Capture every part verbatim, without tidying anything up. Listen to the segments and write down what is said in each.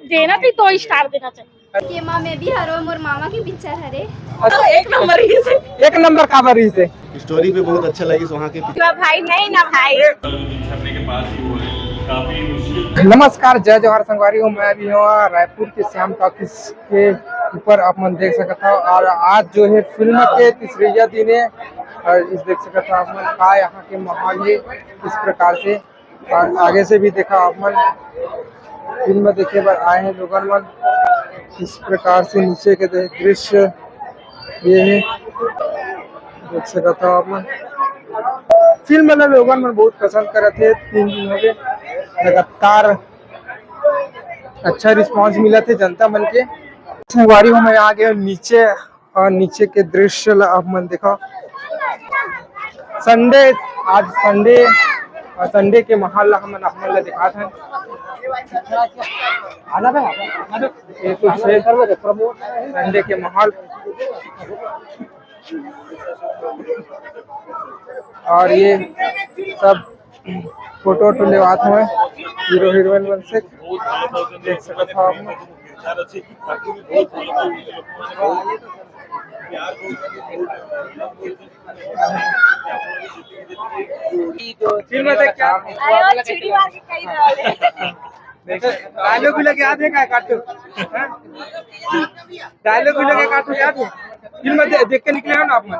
देना थी, दो स्टार देना चाहिए। के माँ मैं भी हरो, मोर मामा की पिक्चर हरे। अच्छा, एक नंबर ही से। एक नंबर काबर ही से। स्टोरी भी बहुत अच्छा लगी वहाँ के। तो भाई नहीं ना भाई। छपने के पास ही हुआ है, काफी मुश्किल। नमस्कार, जय जोहार संगवारी हो, मैं अभी हूँ रायपुर के श्याम टॉकीज के ऊपर, आप मन देख सकत हो। और आज जो है फिल्म के तीसरैया दिन है, और इस देख सकत हो आप मन का यहाँ के माहौल है इस प्रकार से। और आगे से भी देखा आप मन, फिल्म देखे बर आए हैं लोगन मन। इस प्रकार से नीचे के दे-, दृश्य ये है, देख सकत हो आप मन। फिल्म ला लोगन मन बहुत पसंद करत हे, तीन दिन हो गए लगातार अच्छा रिस्पांस मिलत हे जनता मन के। संगवारी हो, मैं आ गया नीचे और नीचे के दृश्य ला आप मन देखो। संडे, आज संडे और संडे के माहौल ला हमन आप मन ला दिखात हन। ये कुछ है संडे के माहौल। और ये सब फोटो वोटो लेवात हवय हीरो हीरोइन मन से, देख सकत हव आप मन। फिल्म देख के आप अरे, वो चिड़ी मार के कही रहल है। डायलॉग भी लगे याद है का काटू? हाँ? डायलॉग भी लगे काटू याद है? फिल्म दे-, देख के निकले हो ना आप मन?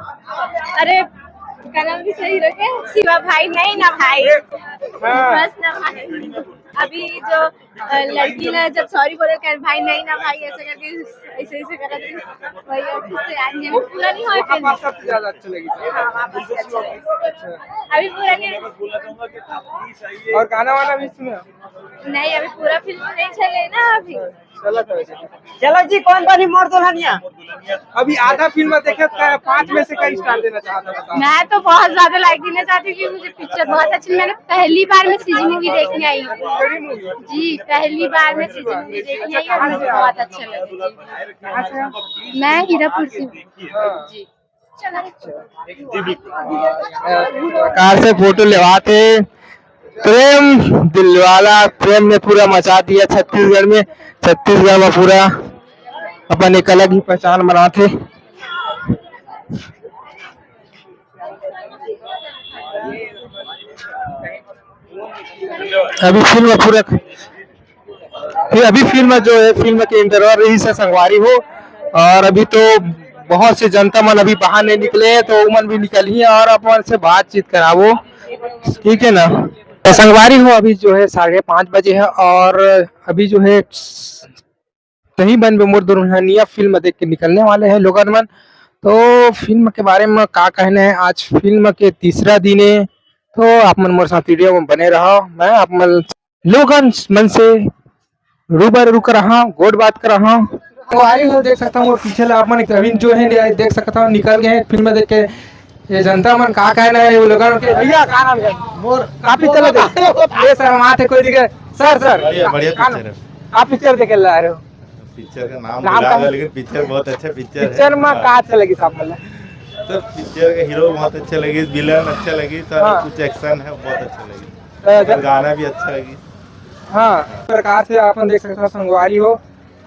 अरे, का नाम भी सही रखे? शिवा भाई नहीं ना भाई। हाँ। बस ना भाई। अभी जो, अ, लड़की ने जब सॉरी बोले, कहे, "भाई नहीं ना भाई", ऐसे करके, ऐसे, ऐसे करा थे। वही अब उससे आज ये पूरा नहीं हुआ वहाँ फिल्म। पर सबसे ज्यादा अच्छी लगी। हाँ, वहाँ पर सबसे अच्छी लगी। अच्छा। अभी पूरा नहीं। और गाना वाना भी सुना? नहीं, अभी पूरा फिल्म नहीं चले ना अभी। चलो, चलो। चलो जी, कौन बनी मोर दुल्हनिया? अभी आधा फिल्म देखे तो पाँच में से कई स्टार देना चाहता, बताओ। मैं तो बहुत ज्यादा लाइक देना चाहती हूँ, क्योंकि मुझे पिक्चर बहुत अच्छी, मैंने पहली बार में सीजी मूवी देखने आई हूँ। जी, पहली बार में सीजी मूवी देखने आई और मुझे बहुत अच्छा लगा। जी। मैं हीरापुर से हूँ। जी। प्रकार से फोटो लेवात हे। प्रेम दिलवाला, प्रेम ने पूरा मचा दिया छत्तीसगढ़ में। छत्तीसगढ़ में पूरा अपन एक अलग ही पहचान बनात हे। अभी फिल्म पूरा फिर अभी फिल्म जो है, फिल्म के इंटरवल रही से संगवारी हो, और अभी तो बहुत से जनता मन अभी बाहर नहीं निकले हैं, तो उमन भी निकलही और अपन से बातचीत कराबो, ठीक है ना। तो संगवारी हो, अभी जो है साढ़े पाँच बजे है और अभी जो है तही बन बे मोर दुल्हनिया फिल्म देख के निकलने वाले हैं लोगन मन। तो फिल्म के बारे में का कहना है, आज फिल्म के तीसरा दिन है, तो आप मन मोर साथ वीडियो में बने रहो। मैं आप मन लोगन मन से रूबरू कर रहा हूँ, गोठ बात कर रहा हूँ। तो आई हो देख सकता हूँ, वो पीछे ला आप मन अभी जो है देख सकता हूँ, निकल गए हैं फिल्म देख के। ये जनता मन का कहना है वो लोगन के। भैया का नाम है? मोर का पिक्चर देख? ये सर वहाँ थे कोई दिखे। सर, सर, बढ़िया, बढ़िया का नाम? पिक्चर है। आप पिक्चर देखे ला रहे हो? पिक्चर का नाम नाम भुला का गया, है? लेकिन पिक्चर बहुत अच्छा पिक्चर है। पिक्चर में हाँ। का अच्छा लगी साहब मतलब? सर, पिक्चर का हीरो बहुत अच्छा लगी, विलन अच्छा लगी सर, हाँ। कुछ एक्शन है, बहुत अच्छा लगी। तो और जब गाना भी अच्छा लगी। हाँ, प्रकार से अपन देख सकते हो, संगवारी हो,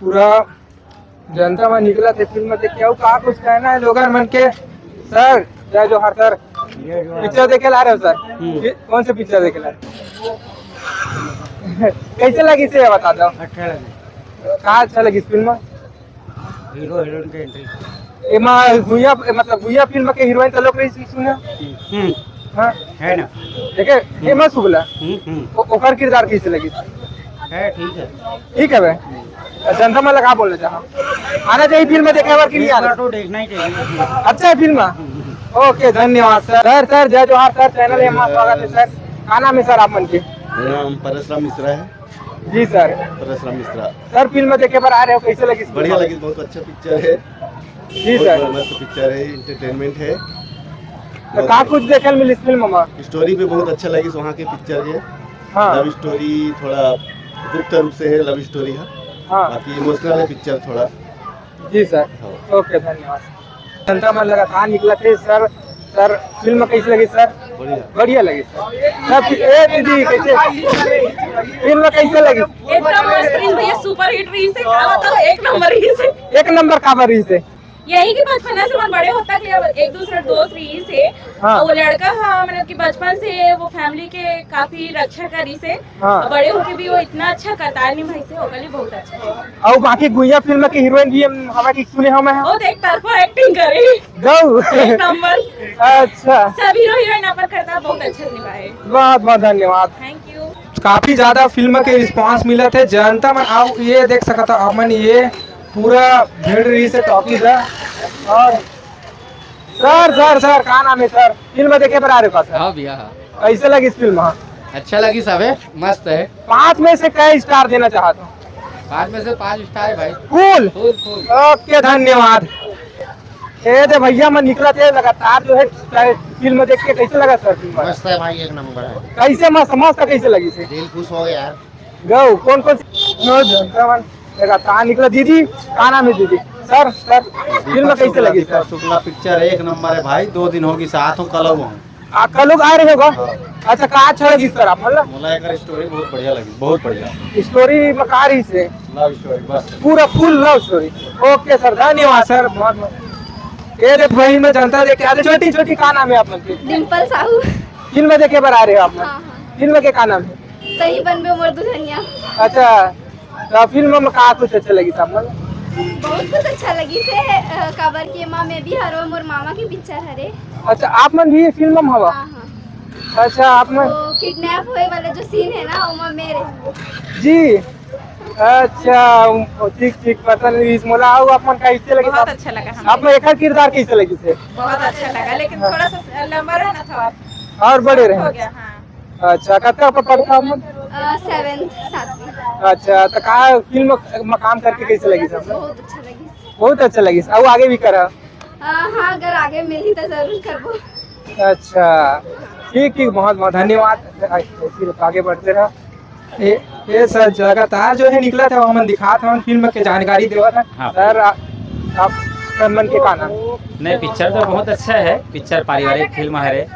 पूरा जनता मन निकलत हे फिल्म देख के। अउ का कुछ कहना है लोगन मन के? सर, जय जोहार सर। जय जोहार। पिक्चर देखे ला रहे हो सर? हम्म। कि-, कौन से पिक्चर देखे ला रहे हो? कैसे लगी से बता दो। अच्छा लगी। का अच्छा लगी फिल्म? हीरो हीरोइन के एंट्री। एमा भुइया, मतलब भुइया फिल्म के हीरोइन तो लोग रही सुना? हम्म। हाँ। है ना? देखे, फेमस हो गला। हम्म, हम्म। ओ-, ओकर किरदार कैसे लगी? है, ठीक है। ठीक है बे। जनता मन ला का बोलना चाहा? आना चाहिए फिल्म देखे बर कि नहीं एक आना? बार तो देखना ही चाहिए। अच्छा है फिल्म? हम्म। ओके, धन्यवाद सर। सर, सर, जय जोहार सर, चैनल में स्वागत है सर। का नाम है सर आप मन के? मेरा नाम परेश राम मिश्रा है। जी sir. Paresh Ram Mishra. Sir, film देखे बर आ रहे हो, कैसे लगी? बढ़िया लगी, बहुत अच्छा पिक्चर है। जी बहुत सर। मस्त पिक्चर है, एंटरटेनमेंट है। तो का कुछ देखे मिली इस फिल्म में? स्टोरी भी बहुत अच्छा लगी वहाँ के पिक्चर के। हाँ। लव स्टोरी थोड़ा गुप्त रूप से है, लव स्टोरी है। हाँ। बाकी इमोशनल है पिक्चर थोड़ा। जी सर। हाँ। ओके, धन्यवाद। जनता मन लगातार निकलत हे सर। सर, फिल्म कैसे लगी सर? बढ़िया लगी। सब ए दीदी, कैसे फिल्म कैसे लगी? एकदम मस्त रही भैया, सुपर हिट रही से, का बताओ, एक नंबर रही से। एक नंबर काबर रही से? यही कि बचपना से मन बड़े होता कि एक दूसरे दोस्त रही से। हाँ। और वो लड़का, हाँ, मतलब कि बचपन से वो फैमिली के काफी रक्षा करी से। हाँ। और बड़े होके भी वो इतना अच्छा करतार निभाई से, ओकर लिए बहुत अच्छा है। और बाकी गुइया फिल्म के हीरोइन भी हम, हमारी सुने हम हैं। बहुत एक तरफा एक्टिंग करे। गौ। एक नंबर। अच्छा। सब हीरो हीरोइन अपन करतार बहुत अच्छा निभाए। बहुत बहुत धन्यवाद। Thank you. काफी ज्यादा फिल्म के रिस्पांस मिलत हे, जनता मन। आओ, ये देख सकत हो आप मन, ये पूरा भीड़ रही से टॉकीज है। और सर, सर, सर, का नाम है सर? फिल्म देखे बर आ रहे हो का सर? हाँ भैया, हाँ। कैसे लगी इस फिल्म? हाँ। अच्छा लगी सब है, मस्त है। पाँच में से कै स्टार देना चाहत हो? पाँच में से पाँच स्टार है भाई। फुल? फुल, फुल। ओके, धन्यवाद। ए दे भैया, मैं निकला थे लगातार जो है फिल्म देख के। कैसे लगा सर फिल्म? मस्त है भाई, एक नंबर है। कैसे मस्त, मस्त कैसे लगी से? दिल खुश हो गया यार। गौ, कौन कौन सी? ओ, जनता मन, लगातार निकला। दीदी, का नाम है दीदी? सर, सर, फिल्म कैसे लगी सर? शुक्ला पिक्चर एक नंबर है भाई, दो दिन होगी साथ हूँ, कल हूँ। आ, कल लोग आ रहे होगा? अच्छा, का अच्छा लगी सर आप, मतलब? मोला एकर स्टोरी बहुत बढ़िया लगी, बहुत बढ़िया। स्टोरी में का रही से? लव स्टोरी बस। पूरा फुल लव स्टोरी। ओके सर, धन्यवाद सर, बहुत बहुत। ये देख भाई, मैं जनता देख के आते, छोटी छोटी, का नाम है आप लोग के? डिम्पल साहू। फिल्म देखे बर आ रहे हो आप लोग? हाँ, हाँ। फिल्म के का नाम है? तही बनबे मोर दुल्हनिया। अच्छा, तो फिल्म में का कुछ अच्छा लगी था आप लोग? बहुत कुछ अच्छा लगी से, अ, काबर के माँ मैं भी हरो, मोर मामा की पिक्चर हरे। अच्छा, आप मन भी ये फिल्म में हवा? हाँ, हाँ। अच्छा, आप मन वो किडनैप होए वाला जो सीन है ना, वो मैं मेरे। जी। अच्छा, ठीक, ठीक, पता नहीं, इस मोला आओ, आप मन कैसे लगी? बहुत अच्छा लगा हमको। आप मन एकर किरदार कैसे लगी से? बहुत अच्छा लगा, लेकिन हाँ। थोड़ा सा लंबा रहना था और। और बड़े शॉर्ट रहे। हो गया, हाँ। अच्छा, कतका पर पढ़ता आप मन? अ, सेवेंथ, सातवीं। अच्छा, तो का फिल्म में काम करके कैसे लगी सब? बहुत अच्छा लगी। बहुत अच्छा लगी। और आगे भी करा? अ, हाँ, अगर आगे मिली तो जरूर करबो। अच्छा, ठीक, ठीक, बहुत, बहुत धन्यवाद। ऐसे आगे बढ़ते रहा। ए, ए सर, लगातार जो है निकला था, हमन दिखात हन, फिल्म के जानकारी देवत हन। हाँ। सर, आ-, आप मन के का नाम? नहीं, पिक्चर तो बहुत अच्छा है, पिक्चर पारिवारिक फिल्म हरे,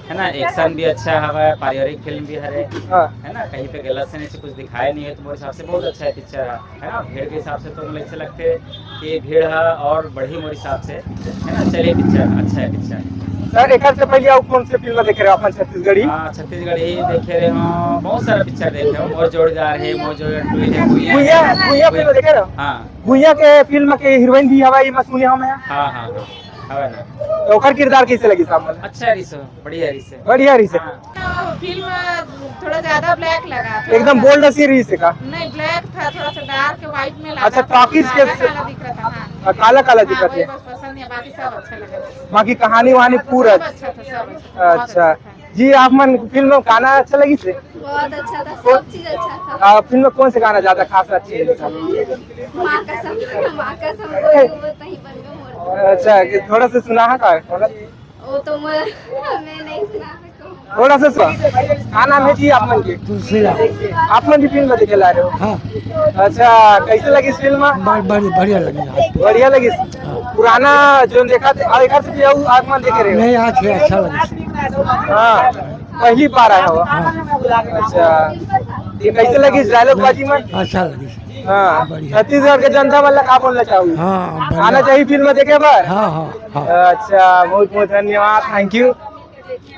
है ना, एक्शन भी अच्छा हवय, पारिवारिक फिल्म भी हरे, हाँ। है ना, कहीं पे गलत से नहीं, कुछ दिखाया नहीं है, तो मोर हिसाब से बहुत अच्छा है पिक्चर, है ना। भीड़ के हिसाब से तो मुझे ऐसे लगते कि भीड़ है और बढ़ी मोर हिसाब से, है ना। चलिए, पिक्चर अच्छा है, पिक्चर। सर, एकर से पहले और कौन से फिल्म देखे रहे अपन छत्तीसगढ़ी? हाँ, छत्तीसगढ़ी देखे रहे हो, बहुत सारा पिक्चर देखे हो, मोर जोड़ीदार है, मोर जोड़ी टू है, गुइया है। गुइया, गुइया फिल्म देखे रहे हो? हाँ। गुइया के फिल्म के हीरोइन भी हवा, ये मैं सुने हूँ मैं। हाँ, हाँ, हाँ, हवा ना। तो ओकर किरदार कैसे लगी साहब? अच्छा है रिसो, बढ़िया रिसो। बढ़िया रिसो। हाँ। फिल्म थोड़ा ज्यादा ब्लैक लगा, थोड़ा एकदम सा। बोल्ड सी रही से का? नहीं, ब्लैक था, थोड़ा सा डार्क व्हाइट में लगा अच्छा, था, टॉकीज के काला काला दिख रहा था, हाँ। हाँ, काला काला हाँ, दिखत वही है। बस पसंद नहीं, बाकी सब अच्छा लगा। बाकी कहानी वहानी हाँ, तो पूरा सब अच्छा था, सब अच्छा था, बहुत अच्छा। अच्छा था। जी, आप मन फिल्म में गाना अच्छा लगी से? बहुत अच्छा था, सब चीज अच्छा था। आ, फिल्म में कौन से गाना ज्यादा खास अच्छे लगे? माँ कसम, माँ कसम, कोई वो तहीं बन गए मोर। अच्छा, कि थोड़ा सा सुना है का? वो तो मैं, मैं नहीं सुना सकता हूँ। थोड़ा सा सुना। का नाम है जी आप मन के? तुलसीराम। आप मन भी फिल्म देखे ला रहे हो? हाँ। अच्छा, कैसे लगी इस फिल्म? बड़-, बड़ी बढ़िया लगी यार। बढ़िया लगी। हाँ। पुराना जो देखा थे, और एक से भी आऊ आप मन देखे रहे हो? नहीं, आज है, अच्छा लगी। हाँ, पहली बार आया हो। हाँ। अच्छा, ये कैसे लगी डायलॉग बाजी में? अच्छा लगी। हाँ, बढ़िया। छत्तीसगढ़ के जनता मन ला का बोलना चाहू? हाँ, बढ़िया। आना चाहिए फिल्म देखे बर? हाँ, हाँ, हाँ। अच्छा, बहुत बहुत धन्यवाद, थैंक यू।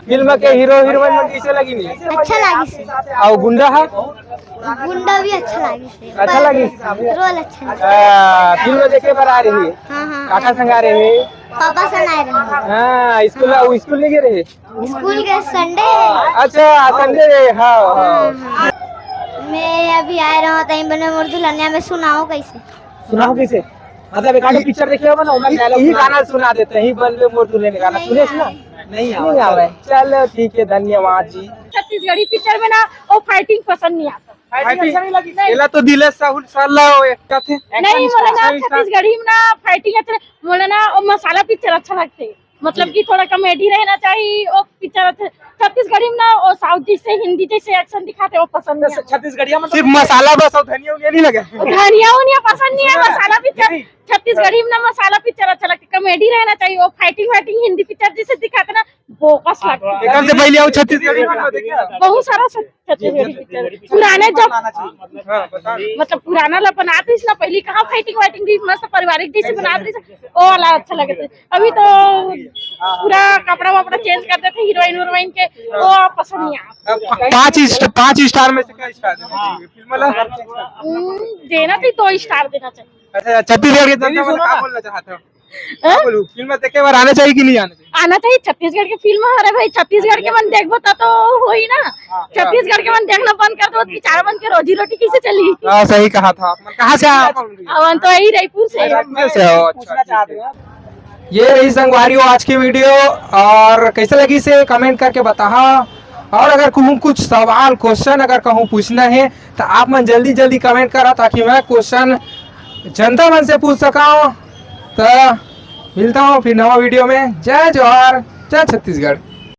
फिल्म के हीरो हीरोइन मन कैसे लगी नी? अच्छा लगी से। और गुंडा है? गुंडा भी अच्छा लगी से। अच्छा लगी? रोल अच्छा लगी। आ, फिल्म देखे बर आ रही है? हाँ, हाँ। काका संग आ रहे हैं? पापा संग आए रहे। हाँ, स्कूल, वो स्कूल नहीं गए रहे? स्कूल के संडे। अच्छा, संडे रे, हाँ, हाँ। हाँ, हाँ। मैं अभी आए रहो तहीं बने मोर दुल्हनिया में सुनाओ कैसे? सुनाओ कैसे? मतलब एक आध पिक्चर देखे हो ना, ओमा डायलॉग यही सुना। गाना सुना देते हैं, ही बन में मोर दुल्हन गाना नहीं सुने आवे। सुना? नहीं नहीं आवे। आवे। चलो ठीक है, धन्यवाद जी। छत्तीसगढ़ी पिक्चर में ना वो फाइटिंग पसंद नहीं आता। फाइटिंग अच्छा नहीं लगी? नहीं। एला तो दिलेश साहुल सर ला वो एक कथे। नहीं, मोला ना छत्तीसगढ़ी में ना फाइटिंग अच्छा, मोला ना वो मसाला पिक्चर अच्छा लगते। मतलब कि थोड़ा कॉमेडी रहना चाहिए। वो पिक्चर छत्तीसगढ़ी में ना, वो साउथ जैसे, हिंदी जैसे एक्शन दिखाते, वो पसंद नहीं आता। छत्तीसगढ़िया में तो सिर्फ मसाला बस और धनिया उनिया नहीं लगे। धनिया उनिया पसंद नहीं है, मसाला पिक्चर। छत्तीसगढ़ी में ना मसाला पिक्चर अच्छा लगता है, कॉमेडी रहना चाहिए। वो फाइटिंग वाइटिंग हिंदी पिक्चर जैसे दिखाते ना, बोकस लगता है। एकदम से पहले आओ छत्तीसगढ़ी फिल्म देखे। बहुत सारा छत्तीसगढ़ी पिक्चर पुराने जब, हाँ, मतलब पुराना ला बनाते इसला पहले कहाँ फाइटिंग वाइटिंग भी मस्त पारिवारिक जैसे बनाते, वो वाला अच्छा लगता है। अभी तो पूरा कपड़ा वपड़ा चेंज कर देते हीरोइन हीरोइन के, वो पसंद नहीं आता। पाँच पाँच स्टार में से क्या स्टार फिल्म वाला? देना थी, दो स्टार देना चाहिए। अच्छा, छत्तीसगढ़ के जनता मन का बोलना चाहते हो? हाँ? बोलू, फिल्म देखे बार आना चाहिए कि नहीं आना चाहिए? आना चाहिए। छत्तीसगढ़ के फिल्म, अरे भाई, छत्तीसगढ़ के मन देखबो त तो होई ना। छत्तीसगढ़ के मन देखना बंद कर दो, बेचारा मन के रोजी रोटी कैसे चली? हाँ, सही कहा था। कहाँ से आप? हम तो यही रायपुर से। रायपुर से हो, अच्छा। ये रही संगवारी हो आज की वीडियो, और कैसे लगी से कमेंट करके बताहा। और अगर कहूँ कुछ सवाल क्वेश्चन अगर कहूँ पूछना है तो आप मन जल्दी जल्दी कमेंट करा, ताकि मैं क्वेश्चन जनता मन से पूछ सका। तो मिलता हूँ फिर नवा वीडियो में। जय जोहार, जय छत्तीसगढ़।